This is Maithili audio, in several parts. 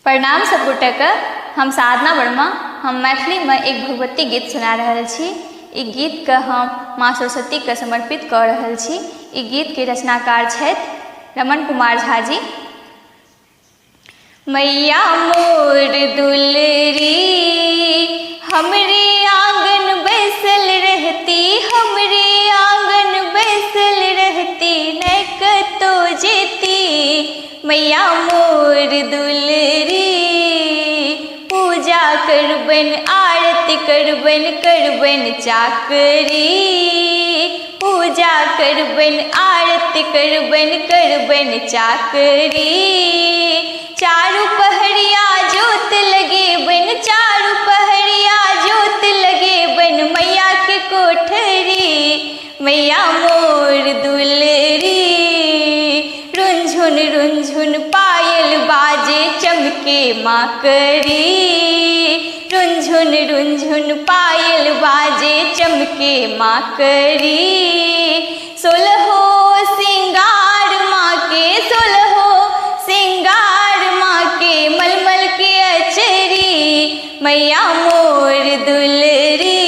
प्रणाम सब गोटेके। हम साधना वर्मा, हम मैथिलीमे एक भगवती गीत सुना रहल छी। ई गीतके हम माँ सरस्वतीके समर्पित कऽ रहल छी। ई गीतके रचनाकार छथि रमण कुमार झा जी। मैया मोर दुलरी हमरे आंगन बैसल रहती, हमरे आंगन बैसल रहती, नहि कतौ जेती मैया मोर दुलरी। पूजा करबनि आरती करबनि करबनि चाकरी, पूजा करबनि आरती करबनि करबनि चाकरी। चारू पहरिया जोत लगेबनि, चारू पहरिया जोत लगेबनि मैया के कोठरी मैया मोर दुलरी। रुनझुन रुनझुन पायल बाजे चमके माकरी, रुनझुन रुनझुन पायल बाजे चमके माकरी। सोलहो सिंगार माँ के, सोलहो सिंगार माँ के मलमल के अचरी मैया मोर दुलरी।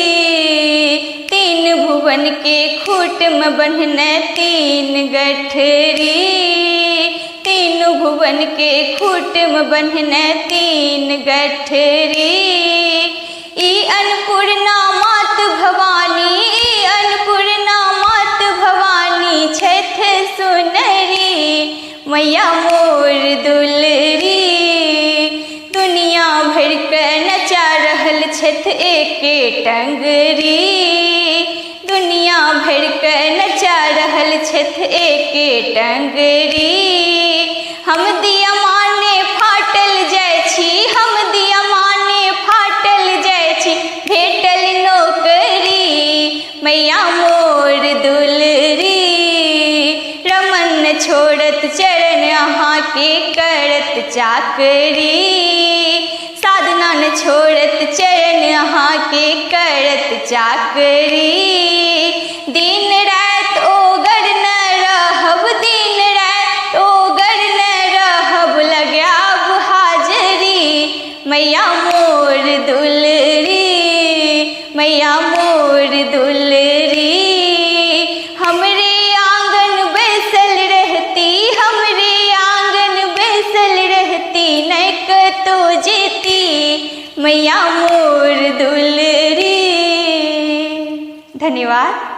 तीन भुवन के खूट में बन्हने तीन गठरी, तीन भुवन के खूट में बन्हने तीन गठरी। ई अन्नपूर्णा मात भवानी, ई अन्नपूर्णा मात भवानी छथि सुनरी मैया मोर दुलरी। दुनिया भरि के नचा रहल छथि एके टंगरी, दुनिया भरि के नचा रहल छथि एके टंगरी। हम दिया माने फाटल जाइ छी, हम दिया माने फाटल जाइ छी, भेटल नौकरी मैया मोर दुलरी। रमन छोड़त चरण अहाँके करत चाकरी, साधना न छोड़त चरण अहाँके करत चाकरी। दिन राति ओगर न रहब, दिन राति ओगर न रहब, लगायब हाजरी मैया मोर दुलरी मैया मोर दुलरी। हमरे आंगन बैसल रहती, हमरे आंगन बैसल रहती, नहि कतौ जेती मैया मोर दुलरी। धन्यवाद।